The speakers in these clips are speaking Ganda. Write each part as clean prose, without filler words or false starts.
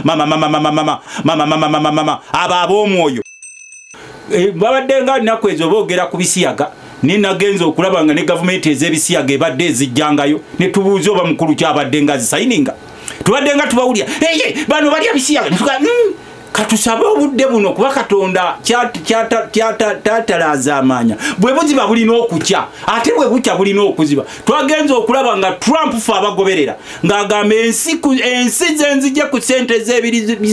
Mama mama mama mama mama mama mama mama abo ab'omwoyo babadde nga nnaku ezo boogera ku bisiyaga, nenagenza okulaba nga ne gavumenti ez'ebisiyaga ebadde ezijjangayo, ne tubuuza oba mukulu kyabadde nga zisayininga. Tubadde nga tubawulira, eye bano balya bisiyaga, katusabe obudde buno kuba Katonda kyatalaaza amaanya. Bwe buziba bulina okukya, ate bwe bukya bulina okuziba. Twagenza okulaba nga Trump fe abagoberera ng'agamba ensi zenzijje ku ssente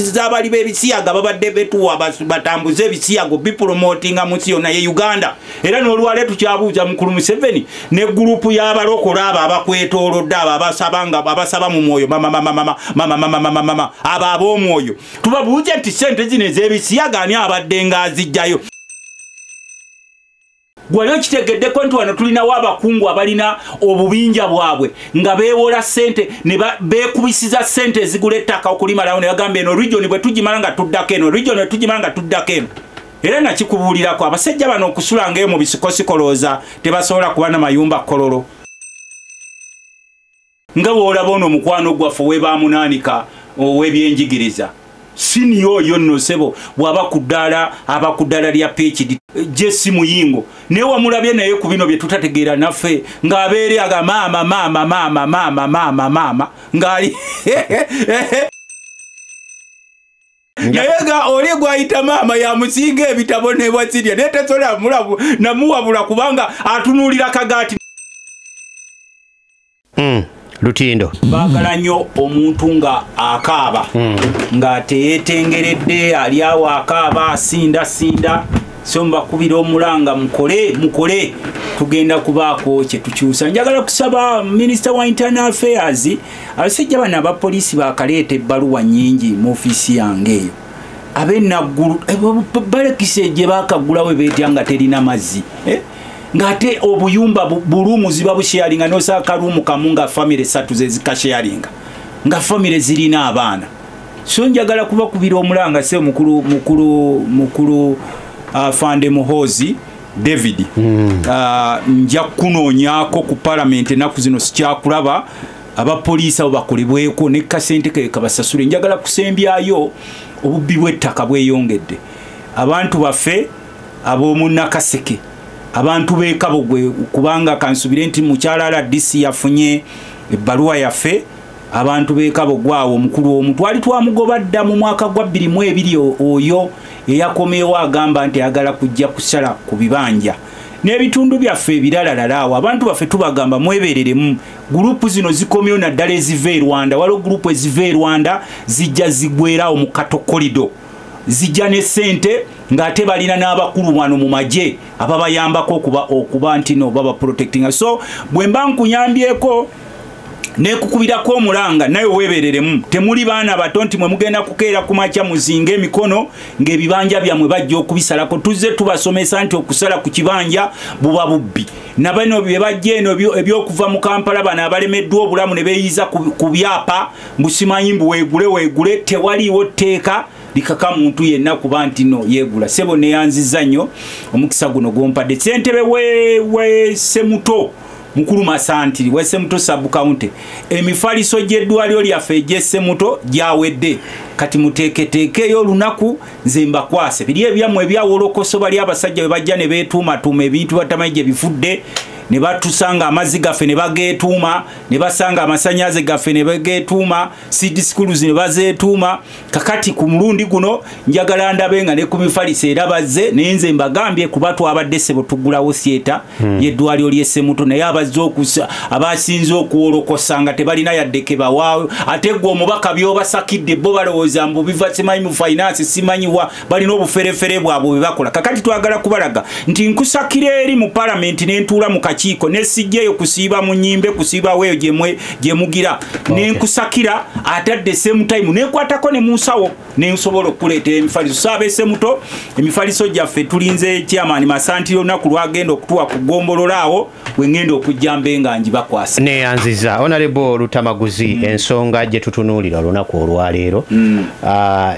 z'abali b'ebisiyaga babadde betuwa batambuze ebisiyago bipromotinga mu nsi yonna ye Uganda. Era n'olwaleero tukyabuuza mukulu Museveni ne gurupu y'abalokola abo abakwetoolodde abo abasaba mu mwoyo mama mama mama mama mama mama abo ab'omwoyo, tubabuuze nti sente zino ez'ebisiyaga ani abadde ng'azijjayo. Gwali okitegeddeko nti wano tulinawo abakungu abalina obubinja bwabwe nga beewola ssente ne beekubisiza ssente ezigula ettaka okulimalawo, ne bagamba eno region bwe tugimala nga tuddako eno, region bwe tugimala nga tuddako eno. Era nakikubuulirako abasajja bano okusulanga eyo mu bisikosikoloza tebasobola kuba na mayumba Kololo. Nga bw'olaba ono omukwano gwaffe ow'ebaamunaanika ow'ebyenjigiriza siniyo oyo nno ssebo bw'aba ku ddaala, aba ku ddaala lya PhD Jesse Muyingo, naye wamulabye naye ku bino bye tutategeera naffe ng'abeere aga maama maama maama maama maama maama ng'ali naye nga oli gw'ayita maama yamusinga ebitabo ne bwasirya, naye tasobola namuwabula kubanga atunuulira kagaati. Lutindo baagala nnyo omuntu nga akaaba nga teyeetengeredde, ali awo akaaba asinda sinda. So mbakubira omulanga mukole mukole, tugenda kubaako kye tukyusa. Njagala kusaba Minisita wa Internal Affairs, abasajja bano abapoliisi baakaleeta ebbaluwa nnyingi mu ofiisi yange eyo. Ab'e Naggulu balekise gye baakaggulawo beetya nga terina mazzi, ng'ate obuyumba buluumu ziba busharinga, n'osaba kaluumu kamu nga famire 3 ze zikasharinga, nga famire zirina abaana. So njagala kubakubira omulanga se mukulu mukulu mukulu Afande Muhoozi David, nja kunoonyaako ku palamenti ennaku zino sikyakulaba, abapoliisi abo bakolebweko ne kasente ke kabasasule. Njagala kusembyayo obubbi bw'ettaka bweyongedde. Abantu baffe ab'omu Nakaseke, abantu b'e Kabogwe, kubanga kansubire nti mukyala RDC yafunye ebbaluwa yaffe, abantu b'e Kabogwe awo omukulu omu twali twamugoba dda mu mwaka gwa 2002, oyo eyakomyewo agamba nti ayagala kujja kusala ku bibanja n'ebitundu byaffe ebiralalala. Awo abantu baffe tubagamba mwebereremu, gurupu zino zikomyewo naddala eziva e Rwanda. Waliwo gurupu eziva e Rwanda zijja zigwerawo mu Kato Corridor, zijja ne ssente ng'ate balina n'abakulu wano mu magye ababayambako okuba nti no baba protectinga. So bwe mba nkunyambyeko nekukubirako omulanga, naye weebereremu. Temuli baana bato nti mwe mugenda kukeera ku makya muzinge emikono ng'ebibanja byammwe bajja okubisalako. Tuzze tubasomesa nti okusala ku kibanja buba bubbi. Na bano bye bajja eno ebyokuva mu Kampala, bano abalemeddwa obulamu ne beeyiza ku byapa mbu simanyi mbu weegule weegule, tewaliiwo tteeka likaka muntu yenna kuba nti no yeegula. Ssebo neeyanzizza nnyo omukisa guno gw'ompadde. Ssentebe we Ssemuto mukulu Masantiri wa Ssemuto sub county, emifaliso gy'eddwaliro lyaffe egy'e Ssemuto gyawedde, kati muteeketeekeeyo olunaku nze mbakwase biri ebyammwe ebyawolokoso. Bali abasajja bwe bajja ne beetuumatuuma ebintu batamanyi gye bifudde, ne batusanga amazzi gaffe ne bageetuuma, ne basanga amasannyalaze gaffe ne bageetuuma, seed schools ne bazeetuuma. Kakati ku mulundi guno njagala ndabe nga ne ku mifaliso era bazze, naye nze mbagambye kuba twabadde ssebo tuggulawo theatre y'eddwaliro ly'e Ssemuto, naye abazze abasinze okuwolokosa nga tebalina yadde ke bawaawo. Ate ggwe omubaka by'obasakidde bo balowooza mbu biva simanyi mu finance simanyi wa, balina obuferefere bwabwe bwe bakola. Kakati twagala kubalaga nti nkusakira eri mu palamenti ne ntuula mu kakiiko ne sijjaeyo kusiiba mu nnyimbe kusiibawo eyo gye mugira, ne nkusakira ate at the same time nekwatako ne mu nsawo ne nsobola okukuleetera emifaliso. So ab'e Ssemuto, emifaliso gyaffe tulinze chairman Masantiri olunaku lwagenda okutuwa ku ggombolola, awo we ŋŋenda okujja mbe nga ngibakwasa. Neyanziza Honorable Lutamaguzi. Ensonga gye tutunuulira olunaku olwaleero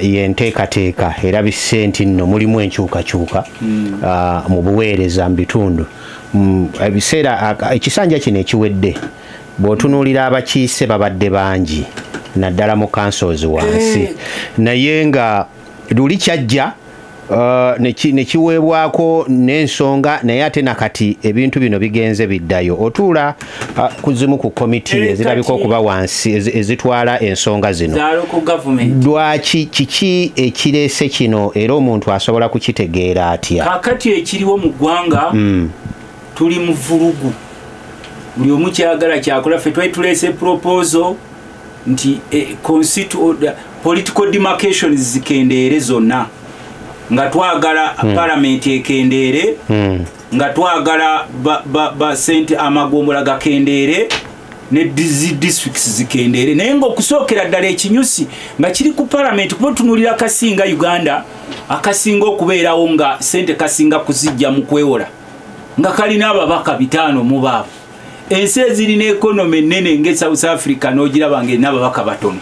yenteekateeka erabise nti nno mulimu enkyukakyuka mu buweereza mu bitundu. Ebiseera ekisanja kino ekiwedde bw'otunuulira abakiise babadde bangi. naddala mu councils wansi, naye nga luli kyajja nekiweebwako n'ensonga, naye ate nakati ebintu bino bigenze biddayo. Otuula ku zimu ku komiti ezirabika okuba wansi ezitwala ensonga zino, lwaki kiki ekireese kino era omuntu asobola kukitegeera atya? Kakati ekiriwo mu ggwanga, tuli mu vulugu, buli omu kyagala kyakola. Ffe twali tuleese proposal nti political demarcations zikendeere zonna, nga twagala palamenti ekendeere, nga twagala sente amagombola gakendeere ne districts zikendeere, naye ngaokusookera ddala ekinyusi nga kiri ku palamenti, kuba otunuulira akasinga Uganda akasinga okubeerawo nga sente kasinga kuzijja mu kwewola, nga kalina ababaka 5 mu baabo. Ensi ezirina economy ennene nga South Africa n'ogiraba ng'erina ababaka batono,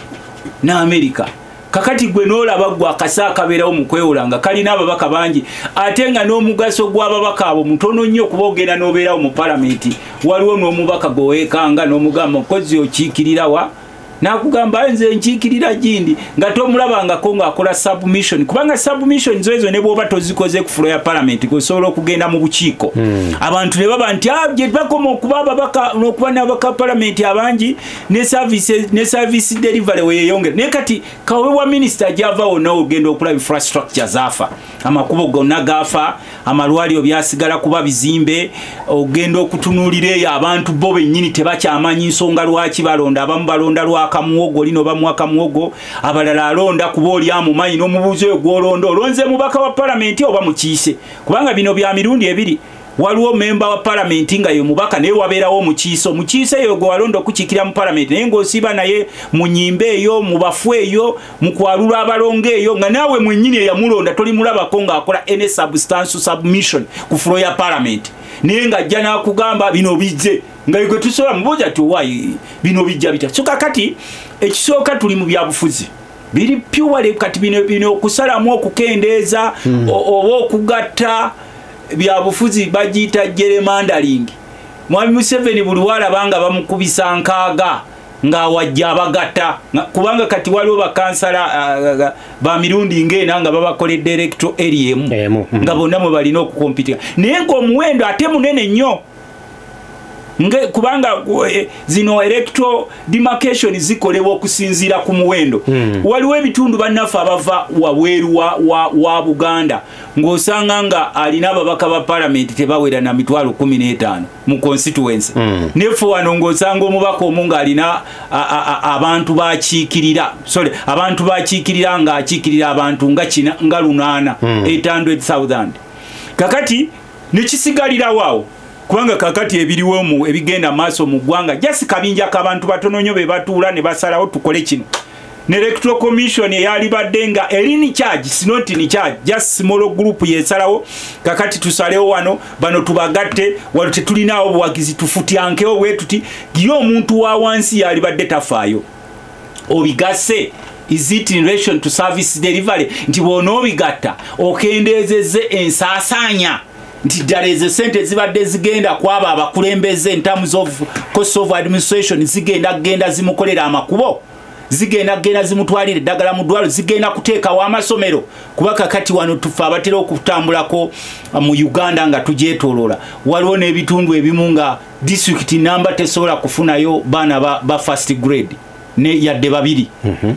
ne America. Kakati gwe n'olaba gwe akasa akabeerawo mu kwewola nga kalina ababaka bangi, ate nga n'omugaso gw'ababaka abo mutono nnyo, kuba ogenda n'obeerawo mu palamenti waliwo n'omubaka gwe weekanga n'omugamba mukozi okiikirira wa, n'akugamba nze nkiikirira gindi, nga tomulabangako ng'akola submission, kubanga submission zo ezo ne bw'oba tozikoze ku floor ya palamenti osobola okugenda mu bukiiko. Abantu ne baba nti gye bakoma okuba ababaka n'okuba n'ababaka palamenti abangi ne service delivery weeyongera. Naye kati kawe wa minisita gyava wonna ogenda okulaba infrastructure zaafa, amakubo gonna gaafa, amalwaliro byasigala kuba bizimbe. Ogenda okutunuulira eyo abantu bo bennyini tebakyamanyi nsonga lwaki balonda. Abamu balonda lwakamuwogo, lino bamuwa kamuwogo, abalala alonda kuba oli amumanyi, n'omubuuzi oyo gw'olonda olonze mubaka wa palamenti oba mukiise, kubanga bino bya mirundi ebiri. Waliwo memba wa palamenti nga ye mubaka, naye wabeerawo omukiise. Omukiise eyo gwe walonda okukiikirira mu palamenti, naye ng'osiiba naye mu nnyimba eyo, mu bafu eyo, mu kwalula abalongo eyo, nga naawe mwennyini eyamulonda tolimulabako ng'akola any substantial submission ku floor ya palamenti, naye ng'ajja n'akugamba bino bijje, nga gwe tusobola mubuuza ti owaayi bino bijja bitya. So kakati ekisooka tuli mu byabufuzi biri pure. Kati bino okusalamu okukendeeza oba okugatta byabufuzi, bagiyita gerrymandering. Mwami Museveni buli walaba nga bamukubisa nkaaga ng'awajja abagatta, kubanga kati waliwo bakansala ba mirundi ng'ena nga babakoledde electoral area emu, nga bonna mwe balina okukompitinga, naye ng'omuwendo ate munene nnyo, kubanga zino electoral demarcation zikolebwa okusinziira ku muwendo. Waliwo ebitundu bannaffe abava wabweru wa Buganda ng'osanga nga alina ababaka ba palamenti tebawera na 15,000 mu constituency. Neffe wano ng'osanga omubaka omu ng'alina abantu bakiikirira, sorry, abantu bakiikirira ng'akiikirira abantu nga kina nga 800, 800,000. Kakati nekisigalirawo awo, kubanga kakati ebiriwo mu ebigenda maaso mu ggwanga just kabinja k'abantu batono nnyo be batuula ne basalawo tukole kino. Ne electoral commission eyalibadde nga eri in charge is not in charge, just small group yesalawo kakati tusalewo wano bano tubagatte, wano tetulinaawo buwagizi tufutyankewo bwe tuti. Ye omuntu wa wansi yalibadde tafaayo obigase, is it in relation to service delivery, nti bw'onoobigatta okendeezezze ensaasaanya, nti ddala ezo sente zibadde zigenda kwabo abakulembeze in terms of cost of administration zigenda kugenda zimukolera amakubo, zigenda kugenda zimutwalira eddagala mu ddwaliro, zigenda kuteekawo amasomero. Kuba kakati wano tufe abatera okutambulako mu Uganda nga tugyetooloola, waliwo n'ebitundu ebimu nga disitulikiti namba tesobola kufunayo baana ba first grade ne yadde babiri.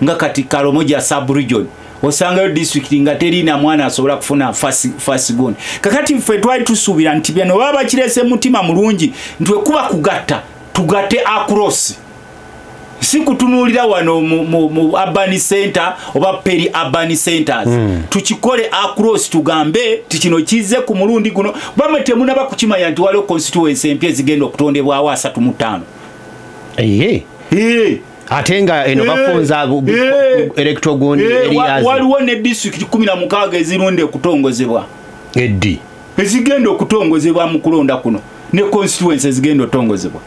Nga kati Karamoja sub region osangayo disitulikiti nga terina mwana asobola kufuna first gone. Kakati ffe twali tusuubira nti bino baba bakirese mutima mulungi, nti wekuba kugatta tugatte across, si kutunuulira wano mu urban center oba peri urban centers. Tukikole across, tugambe ti kino kizze ku mulundi guno. Bamwe temunaba kukimanya nti waliwo constituency empya ezigenda okutondebwawo 35. Eye. Ate nga eno bafunza electoral gundi areas. Waliwo ne district 16 ezirunde okutongozebwa. Eddi ezigenda okutongozebwa mu kulonda kuno, ne constituency ezigenda okutongozebwa.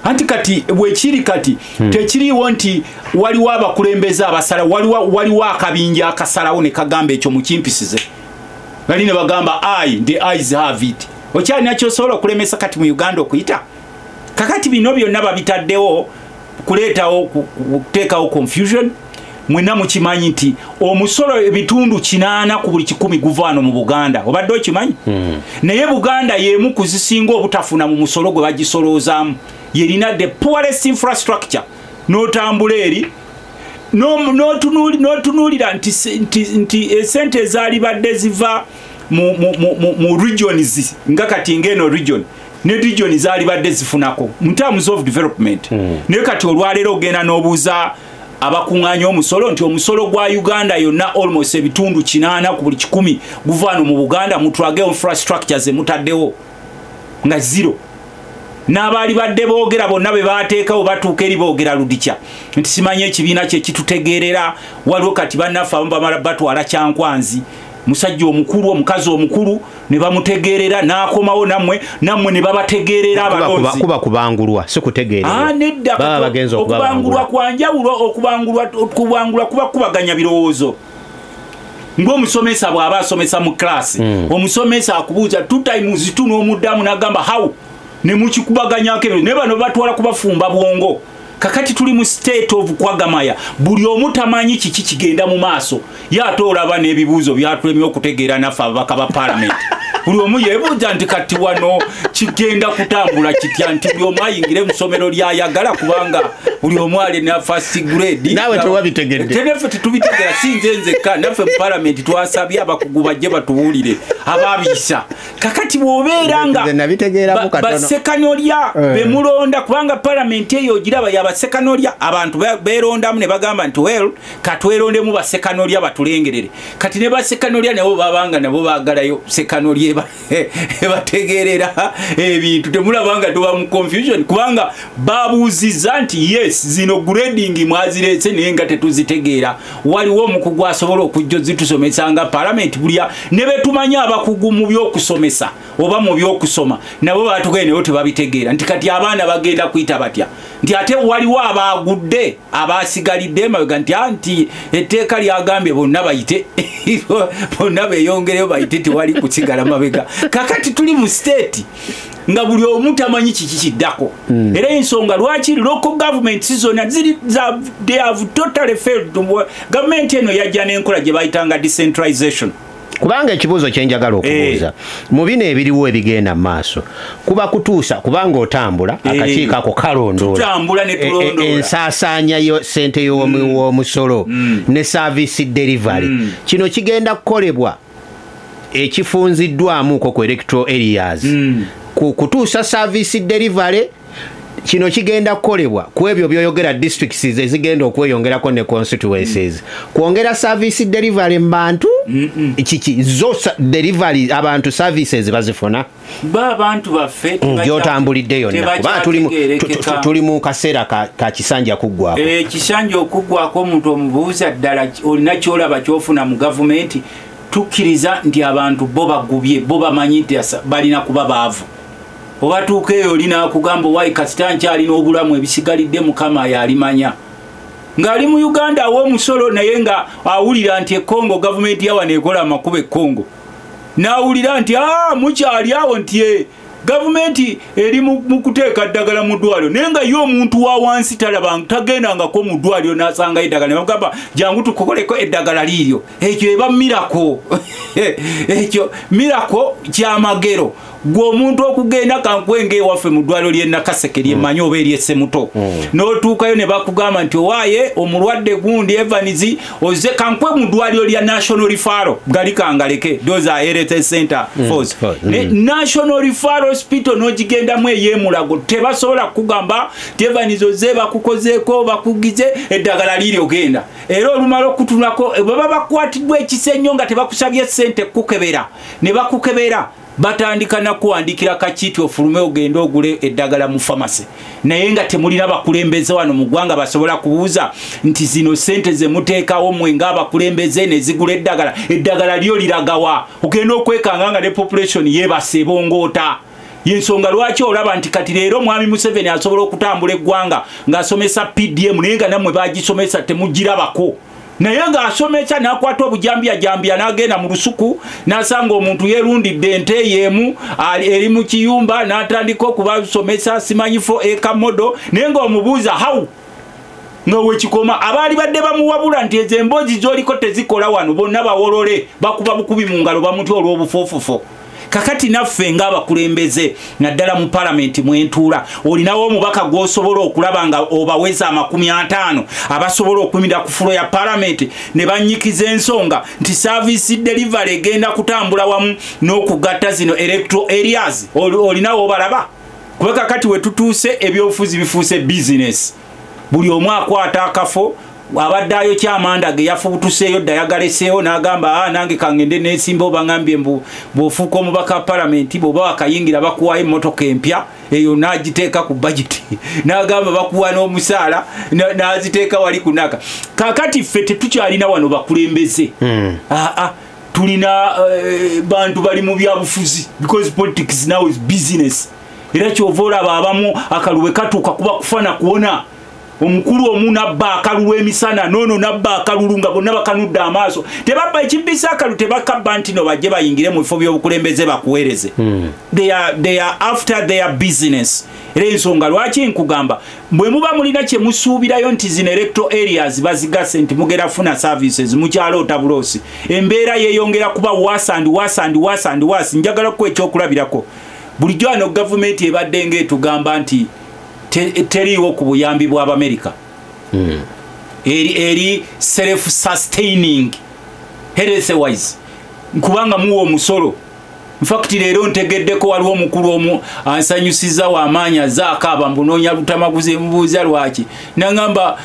Anti kati bwekiri kati tekiriwo nti waliwo abakulembeze abasala, waliwo akabinja akasalawo ne kagamba ekyo mukimpisize, bali ne bagamba I the ayes have it. Okyalina kyosobola okulemesa kati mu Uganda okuyita? Kakati bino byonna babitaddewo. Kuleetawo kuteekawo confusion. Mwenna mukimanyi nti omusolo ebitundu 8 ku buli 1 guva wano mu Buganda. Obadde okimanyi? Naye Buganda y'emu ku zisinga obutafuna mu musolo gwe bagisoloozaamu. Yerina the poorest infrastructure. N'otambula eri n'otunuulira nti esente ezaalibadde ziva mu regions, nga kati ng'eno region ne region zaalibadde zifunako in terms of development. Naye kati olwaleero ogenda n'obuuza abakuŋŋaanya omusolo nti omusolo gwa Uganda yonna almost ebitundu 8 ku buli 1 guva wano mu Buganda, mutwage infrastructure ze mutaddewo nga zero. N'abaali badde boogera bonna be baateekawo batuuka eri boogera ludikya nti simanyi ekibiina kye kitutegeerera. Waliwo kati bannaffe abamu bamala batwala Kyankwanzi, musajja omukulu, omukazi omukulu, ne bamutegeerera n'akomawo, nammwe ne babategeerera abalonzi. Kuba kubangulwa, si kutegeerera. Nedda, Baba bagenze okubangulwa kwa njawulo. Okubangulwa kuba kubaganya birowoozo. Ng'omusomesa bw'aba asomesa mu class, omusomesa akubuuza 2 times 2 n'omuddamu n'agamba how, ne mukikubaganyako ebyo, naye bano batwala kubafumba bwongo. Kakati tuli mu state of kwagamaya, buli omu tamanyi kiki kigenda mu maaso. Ye ate olaba n'ebibuuzo byatulemye okutegeera naffe ababaka ba parliament. Buli omu yeebuuza nti kati wano kigenda kutambula kitya, nti buli omu ayingire mu ssomero ly'ayagala kubanga buli omu alina first grade. Naawe tewabitegedde. Naffe tetubitegeera, si nze nzekka, naffe mu parliament twasabye abakugu bajje batubuulire ababiisa. Kakati bw'obeera nga Nze nabitegeeramu katono. basekanolya bemulonda, kubanga parliament eyo ogiraba yabasekanolya, abantu beerondamu ne bagamba nti well, katwerondemu basekanolya batulengerere. Kati ne basekanolya nabo babanga nabo baagalayo sekanolya ebategeerera ebintu. Temulabanga tuba mu confusion kubanga babuuzizza nti yes, zino grading mwazireetse naye nga tetuzitegeera. Waliwo omukugu asobola okujja zitusomesa nga parliament bulya ne betumanyi abakugu mu by'okusomesa oba mu by'okusoma nabo batugende nabo tebabitegeera nti kati abaana bagenda kuyita batya, nti ate waliwo abaagudde abasigalidde emabega nti anti etteeka lyagambye bonna bayite bonna beeyongereyo bayite, tewali kusigala mabega. Kakati tuli mu state nga buli omu tamanyi kiki kiddako. Era ensonga lwaki local government zonna ziri they have totally failed. Gavumenti eno yajja n'enkola gye bayitanga decentralization. Kubanga ekibuuzo kye njagala okubuuza, mu bino ebiriwo ebigenda mu maaso, kuba kutuusa, kubanga otambula, akakiiko ako kalondoola. Tutambula ne tulondoola. Ensaasaanya yo ssente y'omusolo ne service delivery. Kino kigenda kukolebwa ekifunziddwamuko ku electoral areas. Ku kutuusa service delivery, kino kigenda kukolebwa ku ebyo by'oyogera districts ezigenda okweyongerako ne constituencies. Kwongera service delivery mu bantu, kiki zo delivery abantu services bazifuna? Ba abantu baffe Gy'otambulidde yonna. Kuba tuli mu kaseera ka kisanja kuggwako. Kisanja okuggwako omuntu omubuuza ddala olina ky'olaba ky'ofuna mu gavumenti. Tukkiriza nti abantu bo bagubye, bo bamanyi nti balina kuba baavu. Obatuuka eyo olina akugamba wayi kasita nkyalina obulamu ebisigalidde Mukama yalimanya. Ng'ali mu Uganda aw'omusolo naye nga awulira nti e Congo gavumenti yawano ekola amakubo e Congo. N'awulira nti mukyali awo nti gavumenti eri mu kuteeka ddagala mu ddwaliro, naye nga ye omuntu wa wansi talaba, tagendangako mu ddwaliro n'asangayo eddagala ne bamugamba jangu tukukoleko eddagala liiryo. Ekyo eba miracle. Ekyo miracle kyamagero. Gwe omuntu okugenda kankwenge ewaffe mu ddwaliro ly'e Nakaseke lye mmanyi oba ery'e Ssemuto, n'otuukayo ne bakugamba nti owaaye omulwadde gundi Evans ozze kankwe mu ddwaliro lya National Referral, gali kangaleke, those are health center force. Ne National Referral Hospital n'ogigendamu ey'Emulago, tebasobola kukugamba nti Evans ozze bakukozeeko bakugize eddagala liiryo genda. Era olumala okutunulako bwe baba bakwatiddwa ekisa ennyo nga tebakusabye ssente kukukebera, ne bakukebera batandika nakuwandikira kakiiti ofulume ogende ogule eddagala mu pharmacy. Naye nga temulina bakulembeze wano mu ggwanga basobola kubuuza nti zino ssente ze muteekawo mmwe ng'abakulembeze ne zigula eddagala, eddagala lyo liragawa? Ogenda okwekanga nga ne population yeebase ebongoota. Yensonga lwaki olaba nti kati leero Mwami Museveni asobola okutambula eggwanga ng'asomesa PDM, naye nga nammwe bagisomesa temugirabako. Naye ng'asomesa n'akwata obujambiyajambiya n'agenda mu lusuku n'asanga omuntu yeerundidde ente y'emu eri mu kiyumba n'atandika okubasomesa simanyi 4 acre model, naye ng'omubuuza how Nga wekikoma abaali badde bamuwabula nti ezo emboozi z'oliko tezikola wano, bonna bawolole, bakuba bukubi mu ngalo, bamutya olw'obufoofofo. Kakati naffe ng'abakulembeze, naddala mu palamenti mwentuula, olinawo omubaka gw'osobola okulaba nga obaweza 50 abasobola okuyimirira ku floor ya palamenti ne banyikiza ensonga nti service delivery egenda kutambula wamu n'okugatta zino electoral areas. Olinawo obalaba? Kuba kakati we tutuuse, ebyobufuzi bifuuse business. Buli omu akwata akafo, abadde ayokya amanda ge yafubutuseeyo dda, yagaleseewo n'agamba, "Ah, nange kangende neesimba, oba ngambye mbu bw'ofuuka omubaka wa palamenti, bw'oba wakayingira bakuwayo emmotoka empya." Eyo n'agiteeka ku budget, n'agamba bakuwa n'omusaala, n'aziteeka wali kunaka. Kaakati ffe tetukyalina wano bakulembeze. Aa, tulina bantu bali mu byabufuzi, because politics now is business. Era kyova olaba abamu akalulu katuuka kuba kufa na kuwona. Omukulu omu nabba akalulu emisana, noono nabba akalulu nga bonna bakanudde amaaso. Tebabba ekibbisa akalulu, tebakabba nti no bajje bayingire mu bifo by'obukulembeze bakuweereze. They are after their business. Era ensonga lwaki nkugamba, bwe muba mulina kye musuubirayo nti zino electoral areas bazigase nti mugenda funa services, mukyaloota buloosi. Embeera yeeyongera kuba worse and worse and worse and worse. Njagala kuwa ekyokulabirako. Bulijjo ano gavumenti ebadde ngaetugamba nti teriiwo ku buyambi bw'Abamerika. Eri self sustaining health wise, kubanga muwa omusolo. In fact, leero ntegeddeko waliwo omukulu omu ansanyusiza w'amaanyi, azze akaaba, mbunoonya lutamaguzi. Mubuuza lwaki, nagamba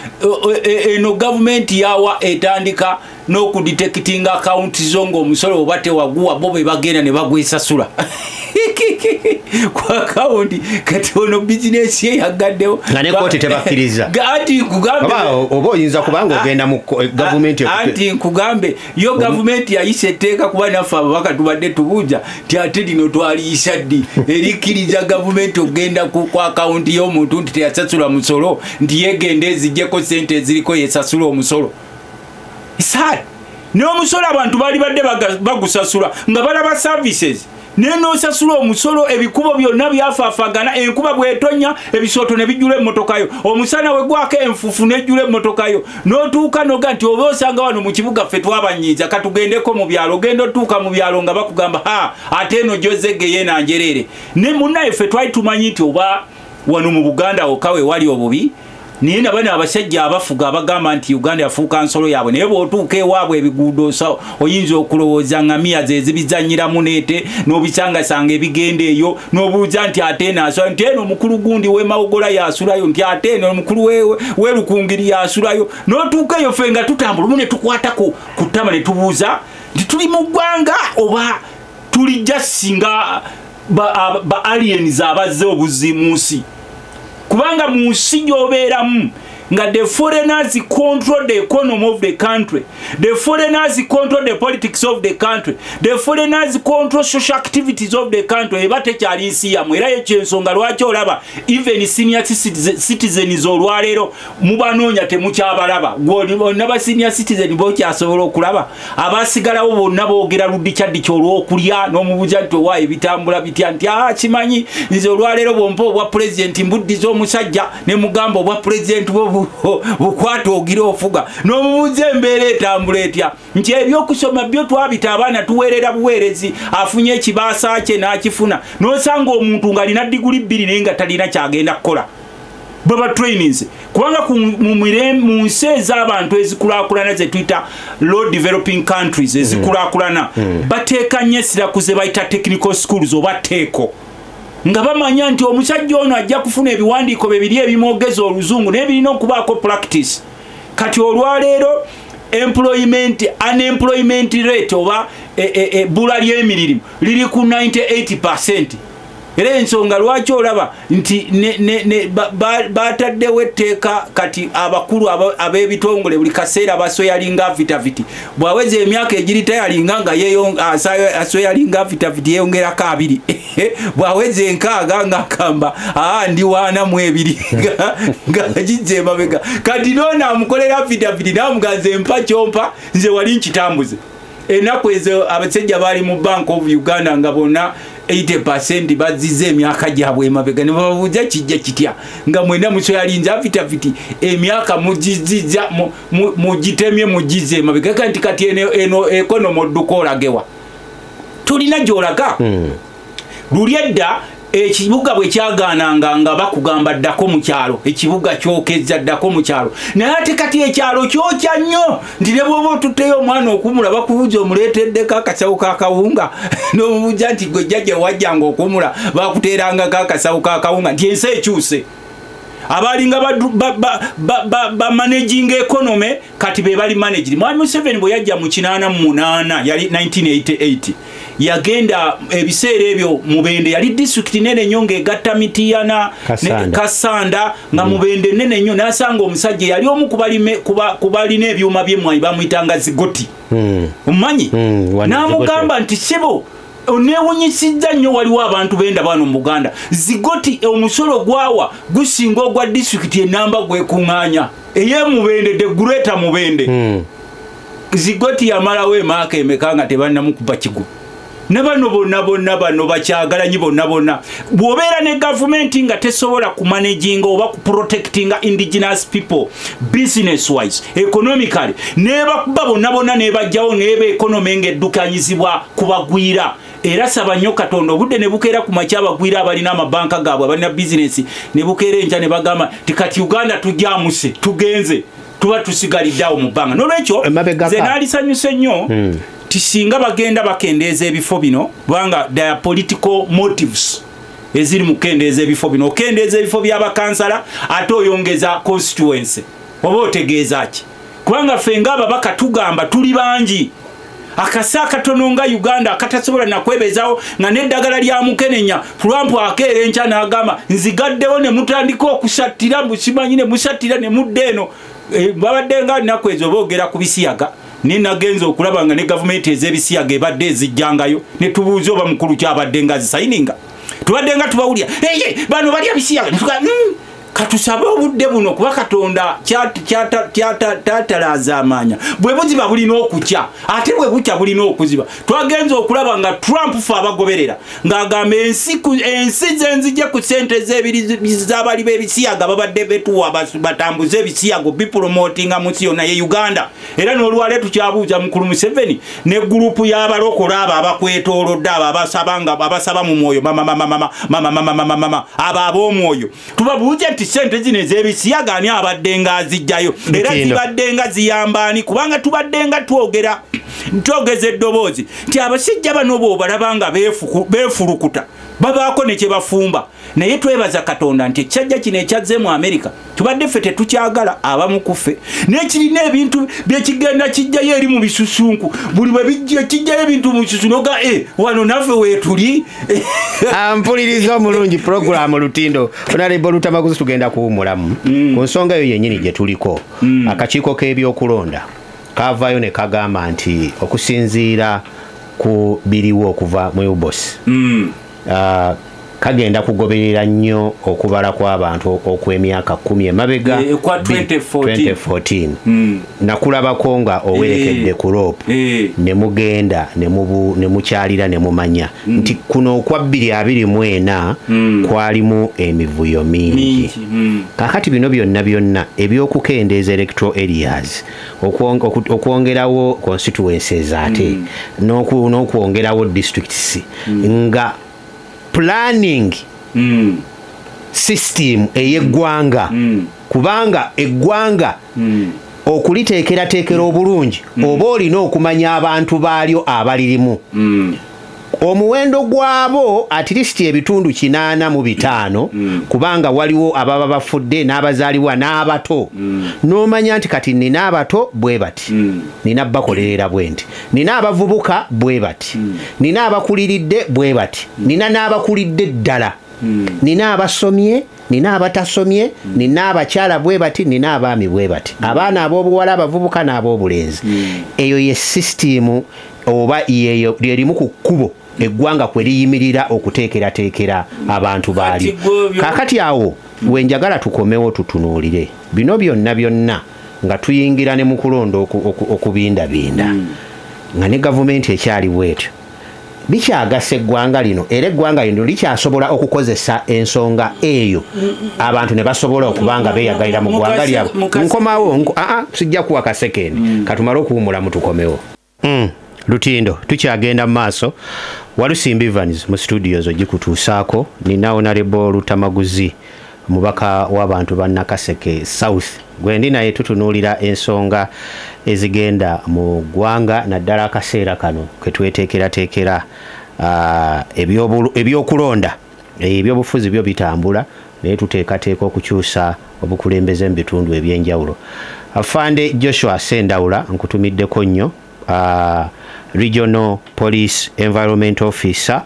eno gavumenti yawa etandika n'okudetectinga akawunti zo ng'omusolo oba tewaguwa, bo be bagenda ne bagwesasula ku akawunti. Kati ono bizinesi ye yagaddewo. Nga ne kooti tebakkiriza. Anti nkugambe, oba oyinza kubanga ogenda mu gavumenti. Anti nkugambe, yo gavumenti yayisa etteeka, kuba naffe ababaka tubadde tubuuza nti ate lino twaliyisa ddi erikkiriza gavumenti okugenda ku akawunti y'omuntu nti teyasasula musolo, nti yegenda ezijjeko sente eziriko yesasula omusolo? Sad. N'omusolo abantu baali badde bagusasula nga balaba services, naye n'osasula omusolo, ebikubo byonna byafaafagana, enkuba bwetonya ebisooto ne bijjula emmotokayo, omusana we gwako enfufu nejjula emmotokayo, n'otuuka noga nti oba osanga wano mu kibuga ffe twabanyiiza, katugendeko mu byalo. Ogenda otuuka mu byalo nga bakugamba, "Ha, ate eno gyozegeye nanjereere." Ne munnaye ffe twali tumanyi nti oba wano mu Buganda wokka we wali obubi, naye nabano abasajja abafuga abagamba nti Uganda yafuuka nsolo yaabwe, naye bw'otuuka ewaabwe ebiguudo oyinza okulowooza ngamiya zezibizanyiramu neete, n'obisangasanga ebigenda eyo, n'obuuza nti ate eno asula, nti eno omukulu gundi w'Emawogola yasulayo, nti ate eno omukulu w'Erukungiri yasulayo. N'otuuka eyo ffe nga tutambula omu ne tukwata ku ttama ne tubuuza nti tuli mu ggwanga oba tulijja singa ba aliens abazze obuzzi mu nsi? Kubanga mu nsi gy'obeeramu nga the foreigners control the economy of the country, the foreigners control the politics of the country, the foreigners control social activities of the country, eba tekyali nsi yammwe. Era yekyensonga lwaki olaba even senior citizens olwaleero mubanoonya temukyabalaba. Bonna ba senior citizen bokyasobola okulaba, abasigalawo bonna boogera luddikyaddiky olw'okulya. N'omubuuza nti owaayo ebitambula bitya? Nti a kimanyi nze olwaleero bwompa obwa pulezidenti mbuddiza omusajja ne mugamba obwa pulezidenti bwo bukwata ogira ofuga. N'omubuuza embeera etambula etya? Nti ebyokusoma byo twabita, abaana tuweerera buweerezi, afunye ekibaasa kye n'akifuna. N'osanga omuntu ng'alina diguli 2 naye nga talina kyagenda kukola, baba trainings. Kubanga mu nsi ez'abantu ezikulaakulana, ze tuyita low developing countries ezikulaakulana, bateeka nnyo essira ku ze bayita technical schools oba teeko, nga bamanya nti omusajja ono ajja kufuna ebiwandiiko bye biri ebimwogeza oluzungu, naye birina okubaako practice. Kati olwaleero employment, unemployment rate oba ebbula ly'emirimu liri ku 98. Era ensonga lwaki olaba nti bataddewo etteeka kati abakulu ab'ebitongole buli kaseera baswearinga affidavit, bwaweza emyaka egiritayalinga nga aswearinga affidavit yeyongerako 2, bwaweza 60 ngaagamba, "Aa, ndi 42," nga gijja emabega. Kati noono amukolera affidavit namugaza, "Mpa kyompa, nze wali nkitambuze." Ennaku ezo abasajja baali mu Bank of Uganda nga bonna 80% bazize emyaka gyabwe emabega ne bababuuza kijja kitya nga mwena musweyalinze affidavit emyaka mugiziza mugitemye mugize emabega kanti kati eno economy odduka olagewa tulina gy'olaga. Luli edda ekibuga bwe kyagaananga nga bakugamba ddako mu kyalo, ekibuga kyokezza ddako mu kyalo, naye ate kati ekyalo kyokya nnyo nti ne bw'oba otutteyo omwana okumula bakubuuza omuleeteddeko akasawo k'akawunga n'omubuuza nti gwe jjajja wajjanga okumula bakuteerangako akasawo k'akawunga nti ensi ekyuse. Abalinga ba managing economy kati be bali managing. Mwami Museveni bwe yajja mu 88 yali 1988 yagenda ebiseera ebyo Mubende yali district nene nnyo ng'egatta Mityana Kasanda nga Mubende nene nnyo, n'asanga omusajja yali omu ku balina ebyuma by'emmwanyi bamuyitanga Zigoti. Omumanyi? N'amugamba nti ssebo onewunyisizza nnyo waliwo abantu benda bano mu Buganda. Zigoti omusolo gwawa gusinga ogwa disitulikiti enamba gwekuŋŋaanya ey'e Mubende, the greater Mubende. Zigoti yamalawo emyaka emeka nga tebannamukuba kigo. Ne bano bonna bonna bano bakyagalanyi bonna bonna. Bw'obeera ne gavumenti nga tesobola kumanaginga oba kuprotectinga indigenous people business wise, economically, nebakuba bonna bonna nebajjawo neba economy ng'eddukanyizibwa kubagwira. Era saba nnyo Katonda obudde ne bukeera ku makya abagwira abalina amabanka gaabwe abalina bizinesi ne bukeera enkya ne bagamba nti kati Uganda tujamuse tugenze tuba tusigalidde awo mu bbanga. N'olwekyo nze naalisanyuse nnyo tisinga bagenda bakendeeza ebifo bino kubanga there are political motives eziri mu kukendeeza ebifo bino. Okendeeza ebifo by'abakansala ate oyongeza constituency oba otegeeza ki? Kubanga ffe ng'ababaka tugamba tuli bangi akasa akatono nga Uganda akatasobola nakwebezawo nga n'eddagala lya mukenenya. Trump akeera enkya n'agamba nzigaddewo ne mutandika okusattira mbusimanyi ne musattira ne mudda eno. Babadde nga nnaku ezo boogera ku bisiyaga ne nagenza okulaba nga ne gavumenti ez'ebisiyaga ebadde ezijjangayo ne tubuuza oba mukulu kyabadde nga zisayininga. Tubadde nga tubawulira eye bano balya bisiyaga ne tugaa katusabe obudde buno kuba Katonda kyatalaza amaanya bwe buziba bulina okukya ate bwe bukya bulina okuziba. Twagenza okulaba nga Trump fe abagoberera ng'agamba ensi zenzijje ku ssente z'abali b'ebisiyaga babadde betuwa batambuze ebisiyago bipromotinga mu nsi yonna ye Uganda. Era n'olwaleero tukyabuuza mukulu Museveni ne gurupu y'abalokola abo abakwetoolodde abo abasaba mu mwoyo mama abo ab'omwoyo tubabuuze nti sente zino ez'ebisiyaga ani abadde nga azijjayo era zibadde nga ziyamba ani? Kubanga tubadde nga twogera twogeza eddoboozi nti abasajja bano bw'obalaba nga beefulukuta babaako ne kye bafumba. Naye twebaza Katonda nti ekyajja kino ekyazze mu Amerika tubadde ffe tetukyagala abamu ku ffe naye kirina ebintu byekigenda kijjayo eri mu bisusunku buli bwe bijja kijjayo ebintu mu bisusu noga wano naffe weetuli. Ampuliriza omulungi puroguramu Lutindo Honorable Lutamaguzi tugenda kuwummulamu ku nsonga eyo yennyini gye tuliko. Akakiiko k'ebyokulonda kaavaayo ne kagamba nti okusinziira ku biriwo okuva mu UBOS kagenda kugoberera nnyo okubala kw'abantu okw'emyaka 10 emabega 2014. Nakulabako nga owerekedde ku rope ne mugenda ne mukyalira ne mumanya nti kuno okwa 2024 kwalimu emivuyo mingi. Kaakati bino byonna byonna ebyokukendeeza electoral areas, okwongerawo constituencies ate n'okwongerawo districts nga planning system ey'eggwanga kubanga eggwanga okuliteekerateekera obulungi oba olina okumanya abantu baalyo abalirimu. Omuwendo gwabo at least ebitundu 85 kubanga waliwo ababa bafudde n'abazaalibwa n'abato. N'omanya nti kati nina abato bwe bati, nina bakolerera bwe nti, nina abavubuka bwe bati, nina abakuliridde bwe bati, nina n'abakulidde ddala, nina abasomye, nina abatasomye, nina abakyala bwe bati, nina abaami bwe bati, abaana ab'obuwala, abavubuka n'ab'obulenzi. Eyo ye sisitimu oba yeyo lyerimu ku kkubo eggwanga kwe liyimirira okuteekerateekera abantu baalyo. Kaakati awo we njagala tukomewo tutunuulire bino byonna byonna nga tuyingira ne mu kulonda okubindabinda nga ne gavumenti ekyali bwetyo. Bikyagasa eggwanga lino, era eggwanga lino likyasobola okukozesa ensonga eyo abantu ne basobola okuba nga beeyagalira mu ggwanga lyabwe. Nkomawo, sijja kuwa kasekendi, katumale okuwumulamu tukomewo. Lutindo tukyagenda mu maaso. Walusimbi Evans mu studios ogikutuusaako. Nina Honorable Lutamaguzi, omubaka w'abantu ba Nakaseke South, gwendi naye tutunuulira ensonga ezigenda mu ggwanga, naddala akaseera kano ketweteekerateekera ebyokulonda. Ebyobufuzi byo bitambula, naye tuteekateeka okukyusa obukulembeze mu bitundu ebyenjawulo. Afande Joshua Sendawula, nkutumiddeko nnyo, Regional Police Environment Officer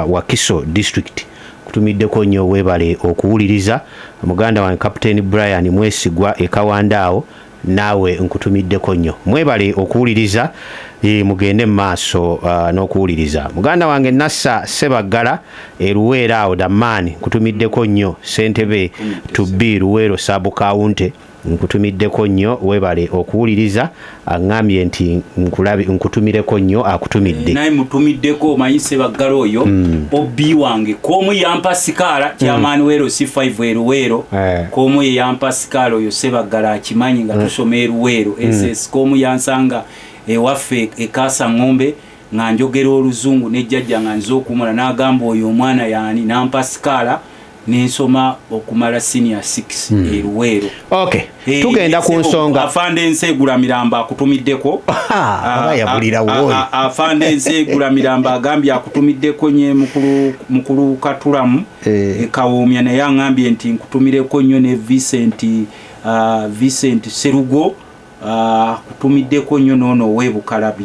Wakiso District, kutumiddeko nnyo, weebale okuwuliriza. Muganda wange Captain Brian Mwesigwa ekawandaawo, naawe nkutumiddeko nnyo, mwebale okuwuliriza, mugende mu maaso n'okuwuliriza. Muganda wange Nassa Sebaggala eruweero awo Dammaani, nkutumiddeko nnyo, ssentebe to be Luweero Sub County, nkutumiddeko nnyo, weebale okuwuliriza. Aŋŋambye nti nkutumireko nnyo, akutumidde. Naye mutumiddeko, omanyi Sebaggala oyo obbi wange komu yampa sikaala kyamaani weero C5 eruweero, komu ye yampa sikaala oyo Sebaggala akimanyi nga tusoma eruweero SS, komu yansanga ewaffe ekasa ng'ombe nga njogera oluzungu nejjajja nga nze okumula n'agamba oyo omwana yaani, nampa sikaala nensoma okumala senior 6 eruweero. Okay, tugenda ku nsonga. Afande Nsegula Miramba akutumiddeko. Afande Nsegula Miramba agambye akutumiddeko nye mukulu Katulamu Kawomya, naye aŋambye nti nkutumireko nnyo ne Vincent Serugo akutumiddeko nnyo noono ow'ebukalabi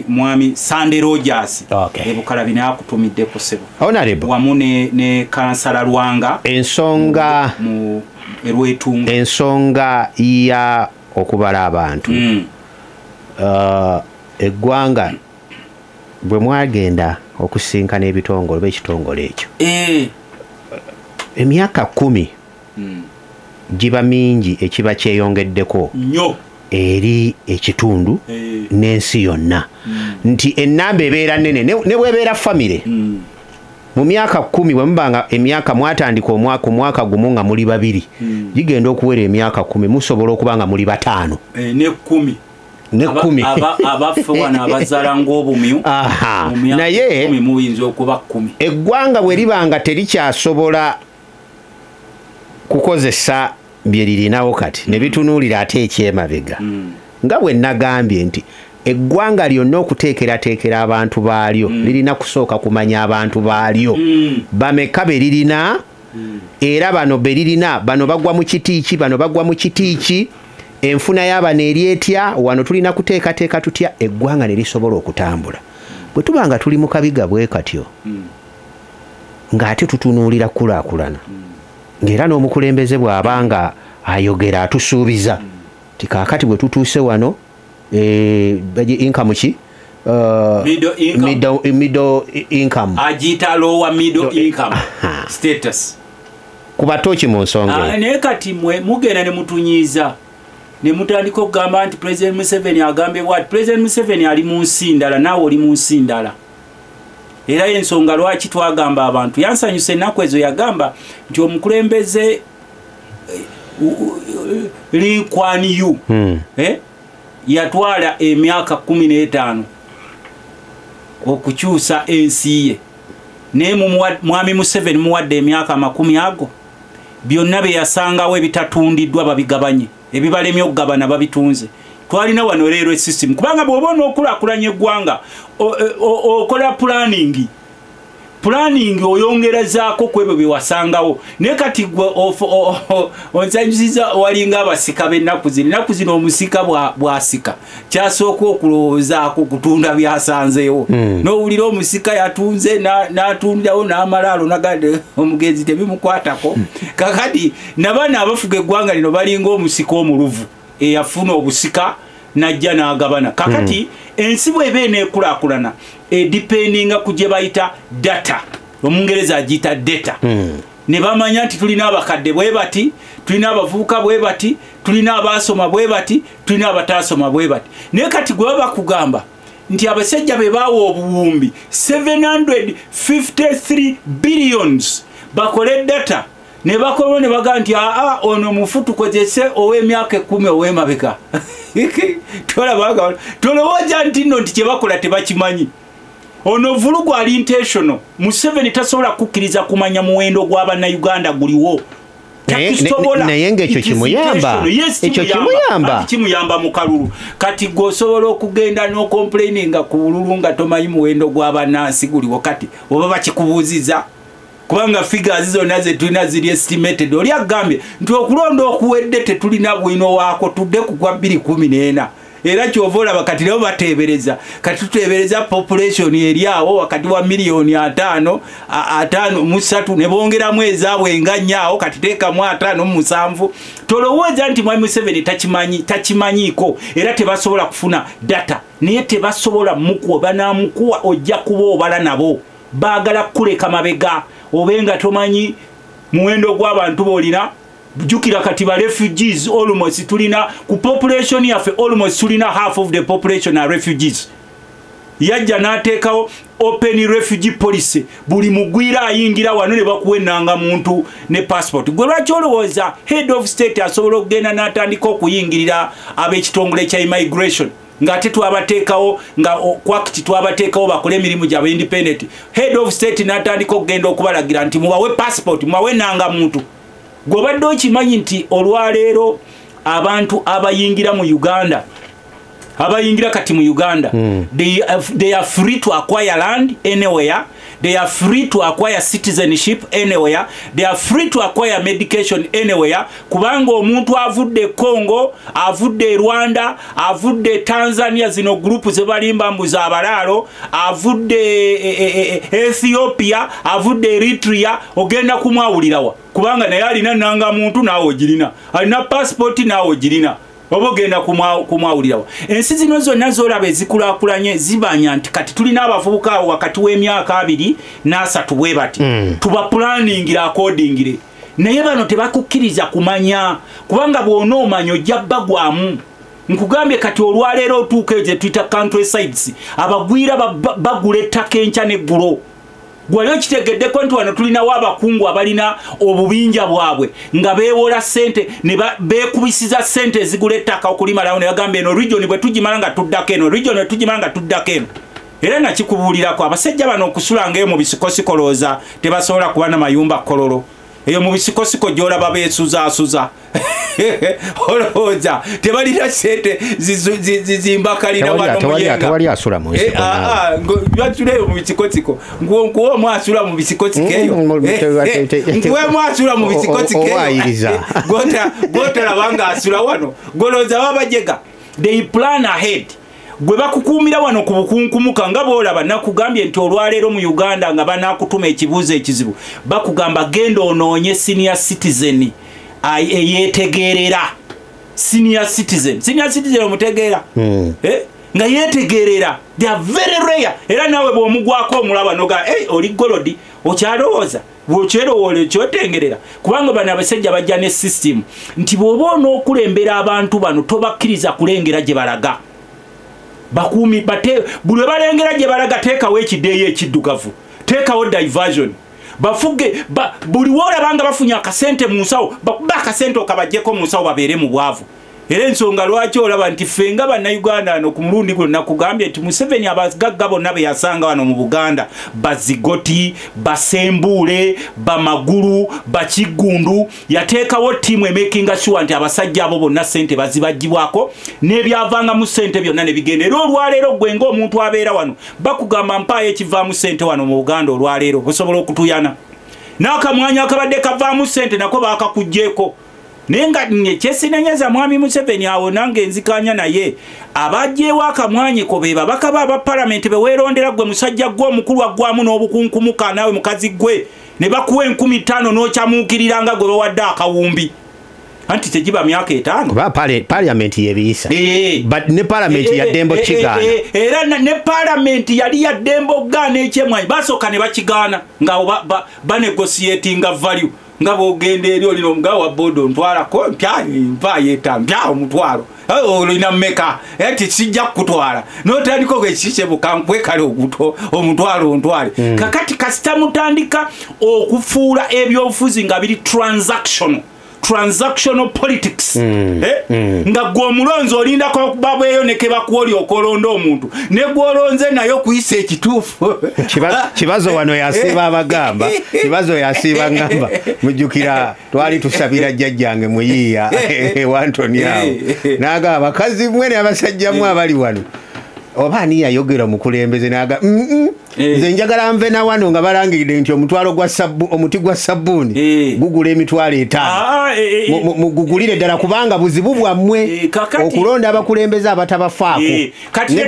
mwami Sande Rogers ebukalabi naye akutumiddeko ssebo, wamu ne kansala Lwanga. Ensonga mu Erwetunga, ensonga ya okubala abantu eggwanga bwe mwagenda okusinkana ebitongole oba ekitongole ekyo, emyaka 10 giba mingi ekiba kyeyongeddeko nnyo eri ekitundu n'ensi yonna, nti ennamba ebeera nnene ne bwebeera famire. Mu myaka 10 bwe mubanga emyaka mwatandika omwaka omwaka gumu nga muli 2, gigenda okuwera emyaka 10 musobola okuba nga muli 5 ne 10 ne 10 abaffe wano abazaala ng'obumyu. Naye muyinza okuba 10. Eggwanga bwe libanga terikyasobola kukozesa bye lirinawo kati ne bitunuulira ate ekyemabega, nga bwe nagambye nti eggwanga lyonna okuteekerateekera abantu baalyo lirina kusooka kumanya abantu baalyo bameka be lirina, era bano be lirina bano bagwa mu kiti ki, bano bagwa mu kiti ki, enfuna y'abano eri etya, wano tulina kuteekateeka tutya eggwanga ne lisobola okutambula. Bwe tuba nga tuli mu kabiga bwe katyo ng'ate tutunuulira kulaakulana, ng'era n'omukulembeze bw'abanga ayogera atusuubiza ti kaakati bwe tutuuse wano income ki, middle income agiyita lower middle income status kuba toki mu nsonga. Naye kati mwe mugenda ne mutunyiiza ne mutandika okugamba nti President Museveni agambye bw'ati. President Museveni ali mu nsi ndala, naawe oli mu nsi ndala. Era ensonga lwaki twagamba abantu, yansanyusa ennaku ezo yagamba nti omukulembeze Lee Kuan Yew yatwala emyaka 15 okukyusa ensi ye, naye mwami Museveni muwadde emyaka 20 ago byonna bye yasangawo ebitatundiddwa babigabanye, ebibalemye okugabana babitunze. Twalina wano leero esystem, kubanga bw'oba onookulaakulanya eggwanga okola planning oyongerezaako ku ebyo bye wasangawo. Naye kati gwe onsanyusiza walinga abasika b'ennaku zino. Ennaku zino omusika bw'asika kyasooka okulowoozaako kutunda byasanzeewo. N'owulira omusika yatunze n'atundirawo n'amalaalo nagadde omugenzi tebimukwatako. Kakati nabaana abafuga eggwanga lino balinga omusika omuluvu eyafuna obusika najja n'agabana. Kakati ensi bw'eba eneekulaakulana edipendinga ku gye bayita data, omungereza agiyita data. Ne bamanya nti tulina abakadde bwe bati, tulina abavubuka bwe bati, tulina abasoma bwe bati, tulina abatasoma bwe bati. Naye kati gwe bakugamba nti abasajja be baawa obuwumbi 753 billions bakole data, ne bakola ne bagamba nti aa ono mufu tukozese ow'emyaka 10 ow'emabega. Tolowooza nti nno nti kye bakola tebakimanyi. Ono vulugu ali intentional. Museveni tasobola kukkiriza kumanya muwendo gw'abannayuganda guliwo. Naye ng'ekyo kimuyamba. Ekyo kimuyamba. Kimuyamba mu kalulu. Kati gw'osobola okugenda n'ocomplaininga ku bululu nga tomanyi muwendo gw'abannansi guliwo, kati oba bakikubuuziza kubanga figures zonna ze tulina ziri estimated. Oli agambye nti okulonda okuwedde tetulina bwino waako, tudde ku gwa 2014. Era kyova olaba kati nabo bateebereza, kati tuteebereza population eri awo wakati wa miliyoni 53 ne bongeramu ezaabwe nga nnya awo, kati teekamu 57. Tolowooza nti Mwami Museveni takimanyiiko, era tebasobola kufuna data, naye tebasobola mukuwa, banaamukuwa ojja kuba obala nabo. Baagala kukuleka mabega obe nga tomanyi muwendo gw'abantu b'olina. Jjukira kati ba refugees almost tulina ku population yaffe, almost tulina half of the population are refugees. Yajja n'ateekawo open refugee policy, buli mugwira ayingira wano ne bakuwa ennangamuntu ne passport. Gwe lwaki olowooza head of state asobola okugenda n'atandika okuyingirira ab'ekitongole kya immigration, ng'ate twabateekawo nga kwakiti twabateekawo bakole emirimu gyabwe independent? Head of state n'atandika okugenda okubalagira nti mubawe passport, mubawe ennangamuntu. Gw'obadde okimanyi nti olwaleero abantu abayingira mu Uganda, abayingira kati mu Uganda, they are free to acquire land anywhere, they are free to acquire citizenship anywhere, they are free to acquire medication anywhere, kubanga omuntu avudde Congo, avudde Rwanda, avudde Tanzania, zino group zebalimba mbu za abalaalo, avudde Ethiopia, avudde Eritrea, ogenda kumwawulirawa kubanga naye alina nnangamuntu naawe ogirina, alina passport naawe ogirina, oba ogenda kumwawulirawa. Ensi zino zonna z'olaba ezikulaakulanye zibanya nti kati tulina abavubuka awo wakati w'emyaka 2 na 3 bwe bati, tubapulaningira accordingly. Naye bano tebakukkiriza kumanya, kubanga bw'onoomanya ojja bbagwamu. Nkugambye kati olwaleero otuuka eyo gye tuyita country sides, abagwira bagula ettaka enkya n'eggulo. Gwali okitegeddeko nti wano tulinawo abakungu abalina obubinja bwabwe nga beewola ssente ne beekubisiza ssente ezigula ettaka okulimalawo, ne bagamba eno region bwe tugimala nga tuddako eno, region bwe tugimala nga tuddako eno. Era nakikubuulirako abasajja bano okusulanga eyo mu bisikosiko lowooza tebasobola kuba na mayumba Kololo. Eyo mu bisikosiko gy'olaba beesuzaasuza, olowooza tebalina ssente zizimbakalira wano Muyenga. Tewali asula mu nsiko naawe. Batuleyo mu bisikosiko, nkuwa asula mu bisikosiko eyo, nkuwa asula mu bisikosiko eyo, gw'otalaba nga asula wano, gw'olowooza baba bajega. They plan ahead. Gwe bakukuumira wano ku bukunkumuka nga bw'olaba. Nakugambye nti olwaleero mu Uganda nga banaakutuma ekibuuzo ekizibu, bakugamba genda onoonye senior citizen eyeetegeerera. Senior citizen, senior citizen omutegeera, nga yeetegeerera, they are very rare. Era naawe bw'omugwako omulaba noga hey, oli golodi okyalowooza bw'okyerowoola ekyotengerera, kubanga bano abasajja bajja ne system nti bw'oba onookulembera abantu bano tobakkiriza kulengera gye balaga. Bakuumi bate buli we balengera gye balaga teekawo ekideeyo ekiddugavu, teekawo diversion, bafuge buli woolaba nga bafunye akasente mu nsawo, bakuba akasente okabaggyeko mu nsawo babeere mu bwavu. Era ensonga lwaki olaba nti ffe nga bannayuganda wano ku mulundi guno nakugambye nti Museveni abagagga bonna be yasanga wano mu Buganda, Bazigoti, Basembuule, Bamagulu, Bakiggundu, yateekawo ttiimu emakinga sure nti abasajja abo bonna ssente bazibaggyibwako n'ebyavangamu ssente byonna ne bigenda. Era olwaleero ggwe ng'omuntu abeera wano bakugamba mpaayo ekivaamu ssente wano mu Buganda olwaleero, osobola okutuyana n'akamwanya akabadde kavaamu ssente nako baakakuggyeeko. Naye nga kyesinanyeza Mwami Museveni awo nange nzikanya naye, abagyewo akamwanyiko be babaka ba aba palamenti be weerondera ggwe musajja ggwe omukulu aggwamu n'obukunkumuka naawe mukazi ggwe, ne bakuwa 5,000 n'okyamuukirira nga gwe bawadde akawumbi. Anti tegiba myaka 5. Kuba parliament yebiyisa. But ne parliament ya dembo kigaana. Era ne parliament yali ya dembo gaana ekyemwanyi. Basooka ne bakigaana nga banegotiatinga value. Nga bw'ogenda eri olina omugawo wa bodo ntwalako mpya mpa yeta mpya omutwalo. Olina mmeka eti sijja kukutwala. N'otandika okukisebo kankwekale omutwalo ontwale. Kakati kasita mutandika okufuula ebyobufuzi nga biri transactional. Transactional politics. Nga gwe omulonzi olindako okubabweyo ne kebakuoli okolonda omuntu ne gwolonze naye okuyisa ekituufu. Kibazo wano yasiiba abagamba, Kibazo yasiiba ngamba. Mujjukira twali tusabira jjajjange muyiiya Antoni awo n'agamba abakazi mmwe n'abasajja mmwe abali wano oba ani yayogera omukulembeze n'aga nze njagala nve na wano nga balangiridde nti omutwalo gwa omuti gwa sabbuuni gugula emitwalo 5 mugugulire ddala kubanga buzibu bwammwe okulonda abakulembeze abatabafaako ne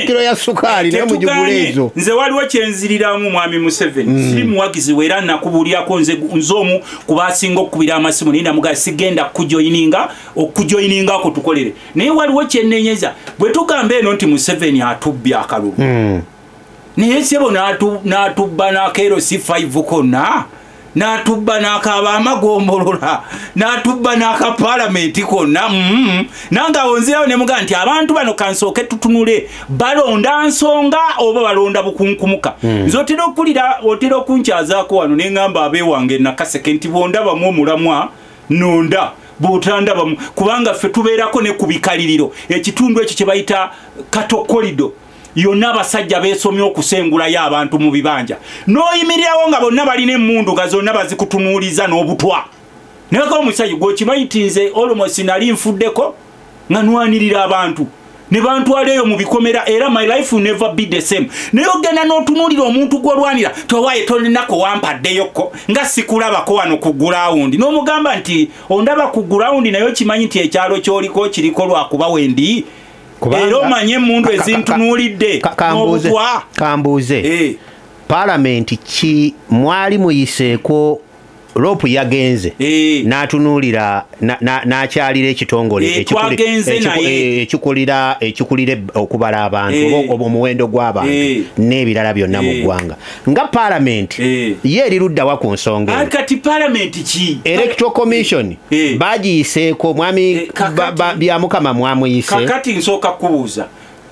kiro ya sukaali naye mugigule ezo. Nze waliwo kyenziriramu mwami Museveni, siri muwagizi we era nakubuulirako nze omu ku basinga okukubira amasimu naye namugamba sigenda kujoyininga okujoyiningako tukolere, naye waliwo kyennenyeza bwe tugamba eno nti Museveni atubbye akalulu naye sebo n'atubba n'akeero si 5 konna, n'atubba n'akaba amagombolola, n'atubba n'akapaalamenti konna. Nange awo nzirawo ne mugamba nti abantu bano kansooke tutunule balonda nsonga oba balonda bukunkumuka. Nze otera okulira otera okunkyazaako wano ne ŋŋamba abeewange Nakaseke nti bw'ondabamu omulamwa nonda bw'otandabamu, kubanga ffe tubeerako ne ku bikaliriro ekitundu ekyo kye bayita katokolido yonna abasajja beesomye okusengulayo abantu mu bibanja n'oyimirirawo nga bonna balina emmundu nga zonna bazikutunuuliza n'obutwa. Naye ko omusajja gw'okimanyi nti nze almost nali nfuddeko nga nwanirira abantu ne bantwala eyo mu bikomera era my life will never be the same. Naye ogenda n'otunuulira omuntu gw'olwanira towaaye tolinako wampaddeyoko nga sikulabako wano ku gulawundi n'omugamba nti ondaba ku gulawundi naye okimanyi nti ekyalo ky'oliko kiriko lwakuba wendi. Era omanye emmundu ezintunuulidde n'obutwa. Kambuuze, paalamenti ki mwali muyiseeko ropu yagenze n'atunuulira n'akyalira ekitongole ekikulira okubala abantu oba omuwendo gw'abantu n'ebirala byonna mu ggwanga nga paalamenti ye eri ludda wa ku nsonga eno. Kati paalamenti ki? Electoral Commission bagiyiseeko mwami Byamukama mwamuyise. Kakati nsooka kubuuza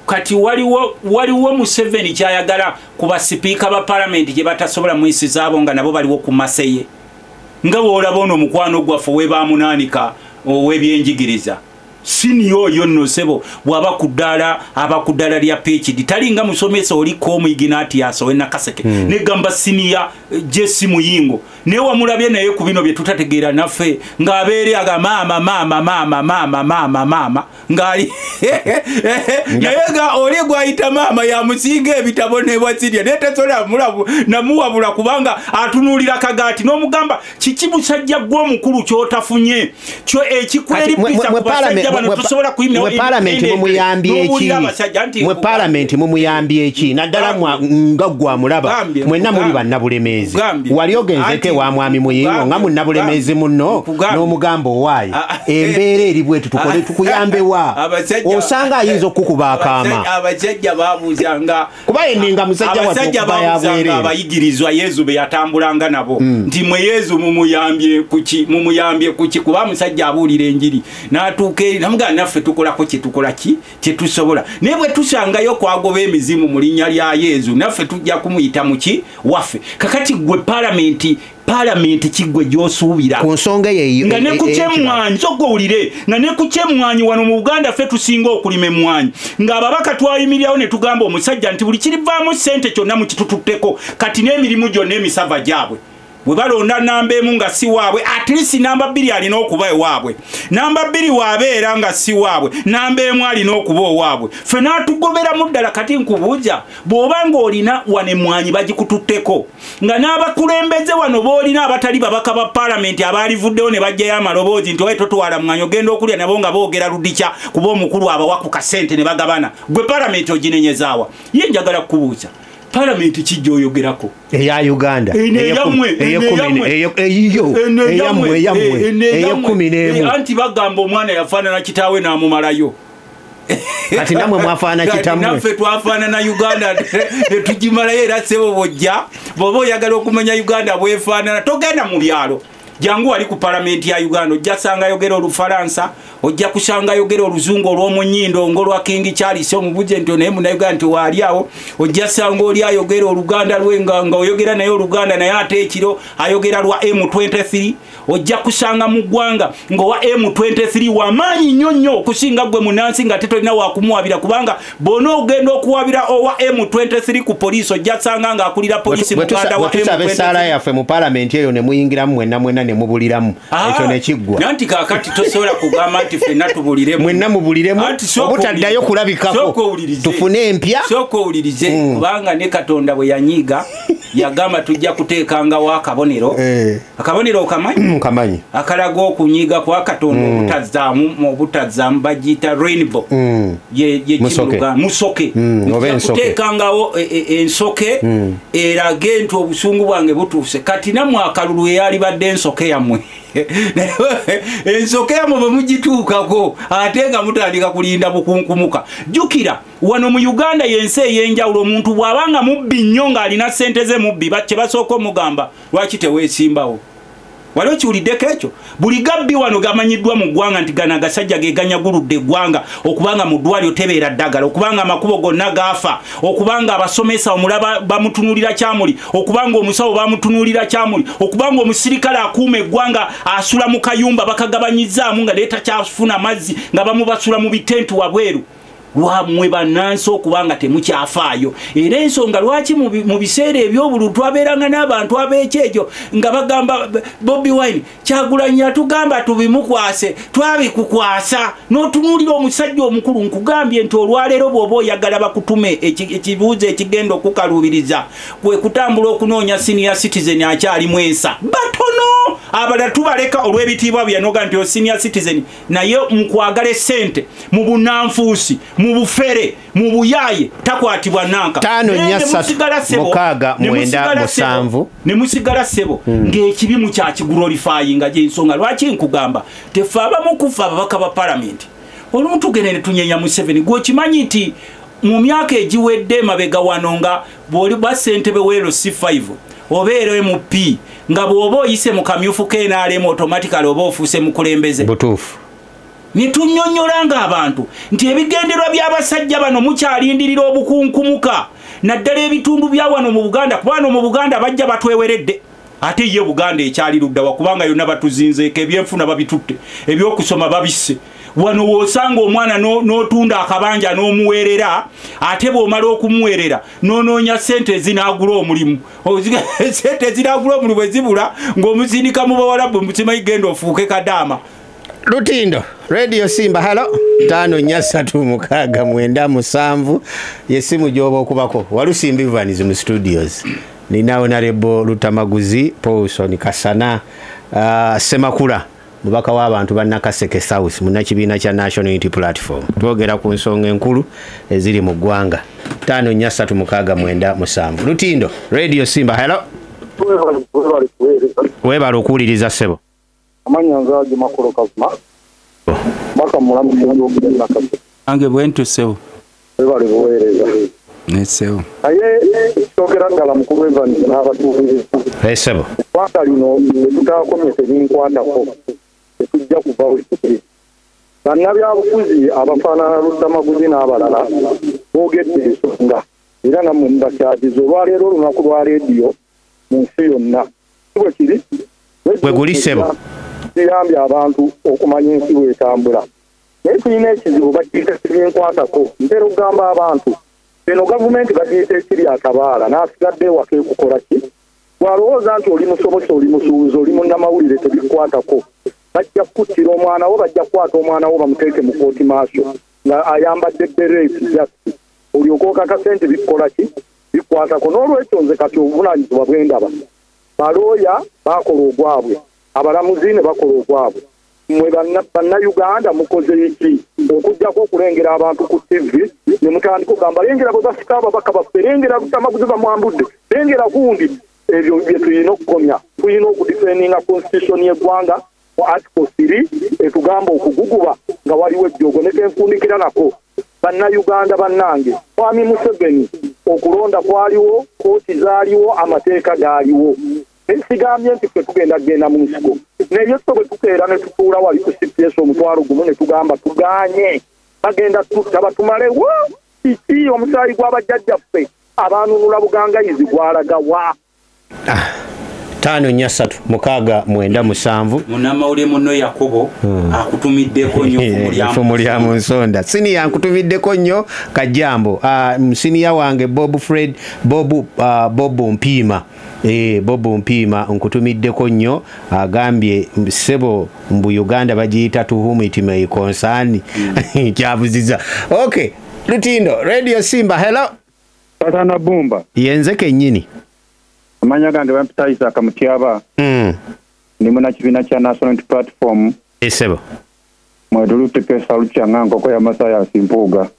kati waliwo Museveni kyayagala ku basipiika ba paalamenti gye batasobola muyisizaabo nga nabo baliwo ku maseye nga bw'olaba ono omukwano gwaffe ow'ebaamunaanika ow'ebyenjigiriza siniyo oyo nno ssebo bw'aba ku ddaala aba ku ddaala lya PhD talinga musomesa oliko Omuignatius ow'e Nakaseke negamba siniya Jesse Muyingo naye wamulabye naye ku bino bye tutategeera naffe ng'abeere aga maama maama maama maama maama maama ng'ali naye nga oli gw'ayita maama yamusinga ebitabo ne bwasirya naye tasobola namuwabula kubanga atunuulira kagaati n'omugamba kiki musajja gw'omukulu ky'otafunye kyo ekikweripisa ku basajja bano tusobola kuyimira. Mwe paalamenti mumuyambye eki? Mwe paalamenti mumuyambye eki? Naddala nga gwamulaba mwenna muli bannabulemeezi wali ogenzeko ewa mwami Muyingo nga munnabulemeezi munno n'omugamba owaaye embeera eri bwetu tukole tukuyambe wa osanga ayinza okukuba akaama. Abasajja babuuzanga kuba yenninga musajja wattu yabwereere abayigirizwa Yezu be yatambulanga nabo nti mwe Yezu mumuyambye kuki mumuyambye kuki kuba musajja abuulira enjiri n'atuuka eri namugamba naffe tukolako kye tukola ki kye tusobola naye bwe tusangayo kwagoba emizimu mu linnya lya Yezu naffe tujja kumuyita muki waffe. Kakati gwe paalamenti kiggwe gy'osuubira ku nsonga eyo nga ne ku kyemmwanyi sooka owulire nga ne ku kyemmwanyi wano mu Buganda ffe tusinga okulima emmwanyi ng'ababaka twayimirirawo ne tugamba omusajja nti buli kirivaamu ssente kyonna mukitututteko kati n'emirimu gyonna emisava gyabwe bwe balonda namba emu nga si waabwe at least namba 2 alina okuba ewaabwe namba 2 waabeera nga si waabwe namba 1 alina okuba owaabwe ffe n'atugoberamu ddala. Kati nkubuuza bw'oba ng'olina wano emmwanyi bagikututteko nga n'abakulembeze wano b'olina abatali babaka ba paalamenti abaalivuddewo ne baggyayo amaloboozi nti oye totwala mwanyi ogenda okulya nabo nga boogera ludikya kuba omukulu abawa ku kasente ne bagabana gwe paalamenti oginenyezaawa. Ye njagala kukubuuza Palamenti kijja oyogerako eya Uganda ey'ekkumi. Anti bagamba omwana yafaanana kitaawe n'amumalayo. Kati namwe mwafaana kitammwe. Naffe twafaanana Uganda netugimalayo. Era ssebo bwojja bw'oba oyagala okumanya Uganda bwefaanana, togenda mu byalo, jangu wali ku palamenti ya Uganda. Ojja sanga yogera Olufalansa, ojja kusanga yogera Oluzungu olw'omunyindo ng'olwa King Charles, omubuze nti naye Munnayuganda nti waali awo. Ojja sanga oli ayogera Oluganda lwe nga oyogera naye Oluganda, naye ate ekiro ayogera lwa M23. Ojja kusanga mu ggwanga ng'owa M23 wamaanyi nnyo nnyo okusinga ggwe munansi, nga tetolina wakumuwabira, kubanga bw'ona ogenda okuwabira owa M23 ku poliisi, ojja sanga ng'akulira poliisi muganda wa M23. Essaala yaffe mu palamenti eyo ne muyingiramu mwenna mwenna ne mubuliramu, ekyo ne kiggwa. Anti kaakati tosobola kugamba nti ffenna tubuliremu. Mwenna mubuliremu obutaddayo kulabikako, tufune empya. Sooka owulirize, kubanga ne Katonda bwe yanyiiga yagamba tujja kuteekangawo akabonero. Akabonero okamanyi? Nkamanyi. Akalaga okunyiiga kwa Katonda obutazzaamu bagiyita rainbow. Ye musoke. Kuteekangawo ensoke erage nti obusungu bwange butuuse. Kati nammwe akalulu eyalibadde ensoke yammwe, ensoke yammwe bwe mugituukako ate nga mutandika kulinda bukunkumuka. Jjukira wano mu Uganda y'ensi ey'enjawulo, omuntu bw'abanga mubbi nnyo ng'alina ssente ze mubbi, kye basooka omugamba lwaki teweesimbawo? Wali okiwuliddeko ekyo? Buli gabbi wano gamanyiddwa mu ggwanga nti gano agasajja ge ganyaguludde eggwanga, okubanga mu ddwaliro tebeera ddagala, okubanga amakubo gonna gaafa, okubanga abasomesa omulaba bamutunuulira kyamuli, okubanga omusawo bamutunuulira kyamuli, okubanga omusirikale akuuma eggwanga asula mu kayumba bakagabanyizaamu nga naye takyafuna mazzi, nga bamubasula mu bitenti wabweru. Lwamwe bannansi okubanga temukyafaayo. Era ensonga lwaki mu biseera eby'obululu twabeeranga n'abantu ab'ekyekyo nga bagamba Bobi Wine, Kyagulanyi atugamba tubimukwase, twabikukwasa. N'otunuulira omusajja omukulu, nkugambye nti olwaleero bw'oba oyagala bakutume ekibuuzo ekigenda okukaluubiriza kwe kutambula okunoonya senior citizen akyalimu ensa. Batono abalala tubaleka olw'ebitiibwa byanoga nti senior citizen, naye mu kwagala essente, mu bunnanfuusi, mu bufere, mu buyaye, takwatibwa nanka. 5 4 3 6 9 7 ne musigala ssebo ng'ekibi mukyakigulorifyinga. Gy'ensonga lwaki nkugamba tefe abamu kufa ababaka ba palamenti olumu tugenda ne tunyenya Museveni. Gw'okimanyi nti mu myaka egiwedde emabega wano nga bw'oli bwa ssentebe w'LC5 obeera MP, nga bw'oba oyise mu kamyufu k'NRM automatically oba ofuuse mukulembeze. Butuufu. Netunnyonnyola ng'abantu nti ebigenderwa by'abasajja bano mukyalindirira obukunkumuka, naddala ebitundu bya wano mu Buganda, kuba wano mu Buganda bajja batweweredde. Ate ye Buganda ekyali ludda wa, kubanga yonna batuzinzeeko, ebyenfuna babitutte, ebyokusoma babisse. Wano w'osanga omwana n'otunda akabanja n'omuweerera, ate bw'omala okumuweerera n'onoonya ssente ezinaagula omulimu. Ssente ezinaagula omulimu bwe zibula ng'omusindika mu Bawalabu, musimanyi genda ofuuke kadaama. Lutindo Radio Simba, halo 5 4 3 6 9 7 yesimu gyoba okubako. Walusimbi Evans mu studios, nina Honorable Lutamaguzi Paulson Kasana Semakula, mubaka w'abantu ba Nakaseke South munnakibiina kya National Unity Platform. Twogera ku nsonga enkulu eziri mu ggwanga. 5 4 3 6 9 7. Lutindo Radio Simba, halo. Webale okuwuliriza ssebo. Amanya nzaje Makolo Kavuma. Baka mulamu Nakaseke. Ange bwentu ssebo. Webale buweereza. Ne ssebo. Naye kyogera ddala mukulu Evans n'abatuuliza. Ssebo. Eggwanga lino tetutakomye tebinkwatako, tetujja kuva wekiri. Bannabyabufuzi abafaanana Lutamaguzi n'abalala boogedde ensonga, era nammwe mubakyagiza. Olwaleero olunaku lwa leediyo mu nsi yonna. Si bwe kiri? Bwe guli ssebo. Kiyambye abantu okumanya ensi bw'etambula. Naye tulina ekizibu, bakiyita tebinkwatako. Ntera okugamba abantu eno gavumenti bagiyita ekiri akabaala n'asigadde ewaka ekukola ki? Bw'alowooza nti oli musobosi, oli musuubuzi, oli munnamawulire, tebikwatako. Bajja kukuttira omwana wo, bajja kukwata omwana wo bamuteeke mu kooti maaso nga ayambadde beret just olyoke okakase nti bikukola ki? Bikwatako. N'olwekyo nze kati obuvunaanyizibwa bwe ndaba, balooya baakola ogwabwe, abalamuzi ne bakola ogwabwe. Mmwe bannayuganda mukoze ki? Okujjako okulengera abantu ku TV ne mutandika okugamba lengera bwe basika ababaka baffe, lengera Lutamaguzi bamwambudde, lengera gundi. Ebyo bye tulina okukomya. Tulina okudifendinga constitution y'eggwanga mu article 3 etugamba okuguguba nga waliwo ejjoogo. Ne kenfundikira nako bannayuganda bannange, Mwami Museveni okulonda kwaliwo, kooti zaaliwo, amateeka gaaliwo. Nsigambye nti ffe tugenda kugenda mu nsiko, naye ffe bwe tukeera ne tutuula wali ku CPS 10,000 ne tugamba tuganye, bagenda tutta batumalewo. Kiki omusaayi gw'abajjajjaffe abaanunula Bugangayizi gwalaga wa? 5 4 3 6 9 7. Munnamawulire munno Yakobo akutumiddeko nnyo effumu lya mu nsonda. Siniya nkutumiddeko nnyo kajambo. Siniya wange Bob Fred Bob Bob Mpiima. Bob Mpiima nkutumiddeko nnyo, agambye ssebo mbu Uganda bagiyita to whom it may concern. Kyabuziza. Okay, Lutindo Radio Simba, hello. Tata Bumba. Yenze kennyini. Amanya gange bampita Isaac Mutyaba. Ndi munnakibiina kya National Unity Platform. Esebo. Mwedulute pesa lukyanga nkoko ya Masaya Simpuga.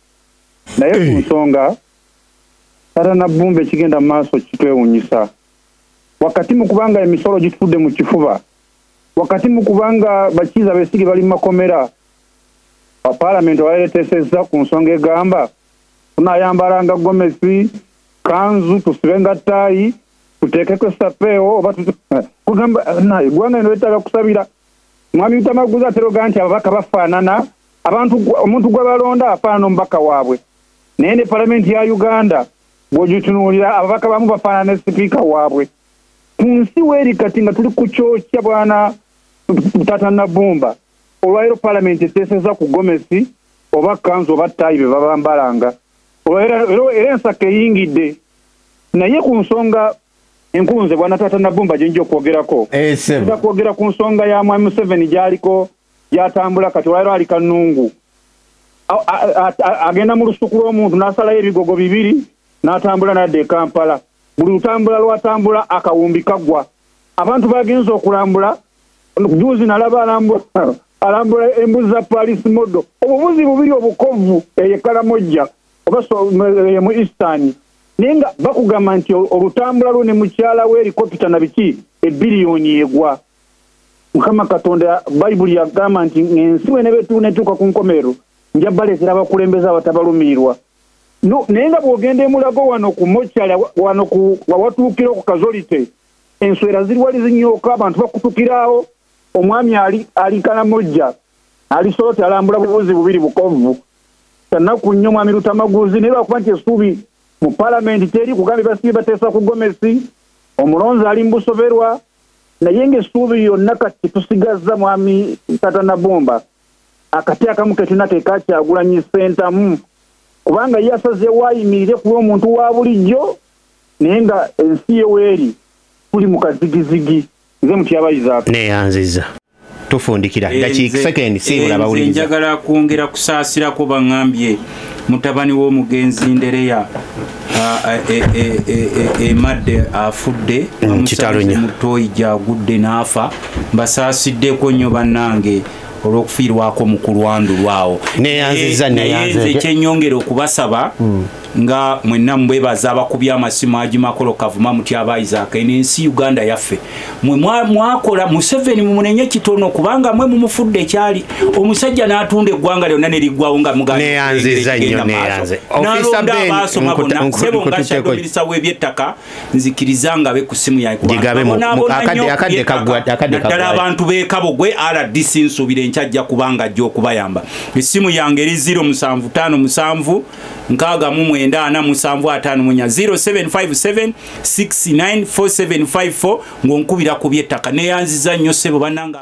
Naye ku nsonga Tata Bumba ekigenda mu maaso kitwewuunyisa. Wakati mu kubanga emisolo gitudde mu kifuba, wakati mu kubanga bakiza Besigye bali mu makomera, Paalamenti waleetesezza ku nsonga egamba tunaayambalanga gomesi, kanzu, tusibenga ttaayi, tuteekeko sapeewo oba kugamba naye eggwanga lino lyetaaga kusabira. Mwami Lutamaguzi atera ogamba nti ababaka bafaanana, abantu omuntu gwe balonda afaanana omubaka waabwe, naye ne Paalamenti ya Uganda bw'ogitunuulira ababaka bamu bafaanana ne sipiika waabwe. Ku nsi weeri kati nga tuli ku kyokya bwana Tata Nabumba, olwaleero Paalamenti eteesezza ku gomesi oba kanzu oba ttaayi bye babambalanga, era ensako eyingidde. Naye ku nsonga enkunze bwana Tata Nabumba gye nja okwogerako, nja kwogera ku nsonga ya Mwami Museveni gy'aliko gy'atambula kati. Olwaleero ali Kannungu, agenda mu lusuku lw'omuntu n'asalayo ebigogo 2 n'atambula n'adda e Kampala. Buli lutambula lwatambula akawumbi kaggwa. Abantu bagenze okulambula, juzi nalaba alambula embuzi za Paris Model, obubuzi bubiri obukovu eyo Kalamojja oba mu Eastern, naye nga bakugamba nti olutambula lwo ne mukyala we helicopter na biki ebiliyoni egwa. Mukama Katonda, Bayibuli yagamba nti ensi bwe netuuka ku nkomerero nja baleetera abakulembeze abatabalumirirwa. No, naye nga bw'ogenda emulago wano ku mokyala wano ku wawatuukira ku Kazolite, enswera ziri wali zinyooka, abantu bakutukiraawo. Omwami ali Kalamojja ali Soroti alambula bubuzi bubiri bukovu. Tanaku nnyo Mwami Lutamaguzi, naye lwakuba nti essuubi mu Paalamenti teri, kugambye basibye bateesa ku gomesi, omulonzi ali mu busoberwa, naye ng'essuubi yonna kati tusigazza Mwami Tata Nabumba akati akamu ke tulina ke Kyagulanyi Ssentamu, kubanga ye asazeewo ayimirire kuba omuntu wa bulijjo, naye nga ensi ye weeri tuli mu kazigizigi. Nze Mutyaba Isaac. Neeyanzizza. Tufundikira dakiika sekendi siibula bawuliriza. Njagala kwongera kusaasirako baŋŋambye mutabani w'omugenzi Ndereya Emadde afudde, kitalo nnyo, mutoyi gyagudde n'afa. Mbasaasiddeko nnyo bannange olw'okufiirwako mu kulwandulwawo. Neeyanzizza, neeyanze. Ekyennyongera okubasaba nga mwenna mwebaza abakubye amasimu Agimakolo Kavuma Mutyaba Isaac, eno ensi Uganda yaffe. Mwe mwakola Museveni mumunenye kitono, kubanga mwe mumufudde ekyali omusajja n'atunda eggwanga lyonna ne liggwawo nga Neeyanzizza nnyo, neeyanze. Officer Ben, n'abasoma bonna sebo nga shadow minister w'ebyettaka, nzikiriza nga be ku ssimu yange Gigabe akadde kaggwa, akadde naddala kaggwa. Abantu b'e Kabogwe RDC nsuubira enkya ajja kubanga ajja okubayamba. Essimu yange eri 0757 69 4754 0757 694754 ng'onkubira ku by'ettaka. Neeyanziza nnyo ssebo bannange.